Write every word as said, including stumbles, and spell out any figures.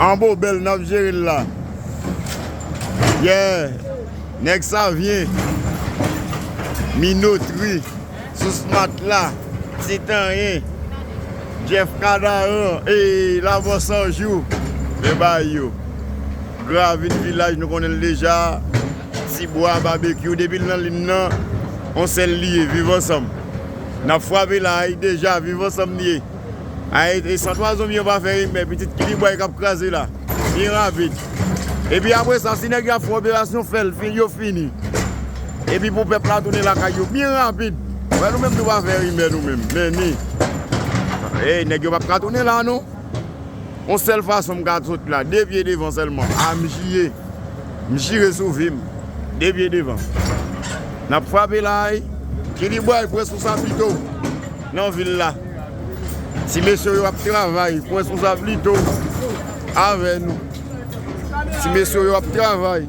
Anbo bèl, n ap jere l la. Yeah. Nèg Savyen, Minotri, Sous Matla, Ti Tanyen, Jeff Kadaran, e Labò San Jou. Men bagay yo. Gravin Vilaj, nou konnen l deja. Tibwa, Babekyou, depi l nan liy nan, on sèl li ye, viv ansanm. N ap frape la, ay, deja, viv ansanm li ye. Ay, e san twa zonbi yo pa fè rimè, pitit Kilibway k ap kraze la. Byen rapid. Epi apre sa, si nèg yo ap fè operasyon, fè l, fin, yo fini. Epi pou pèp la tounen lakay yo, byen rapid. Wè, nou menm nou pa fè rimè nou menm, men ni. Ey, nèg yo p ap ka tounen la, non. On sèl fason m ka sot la, de pye devan sèlman. A, m jiye. M jire sou vi m. De pye devan. N ap frape la, ay. Kilibway, pran responsabilite w nan vil la. Ti mesye yo ap travay, pran responsabilite w avè nou. Ti mesye yo ap travay.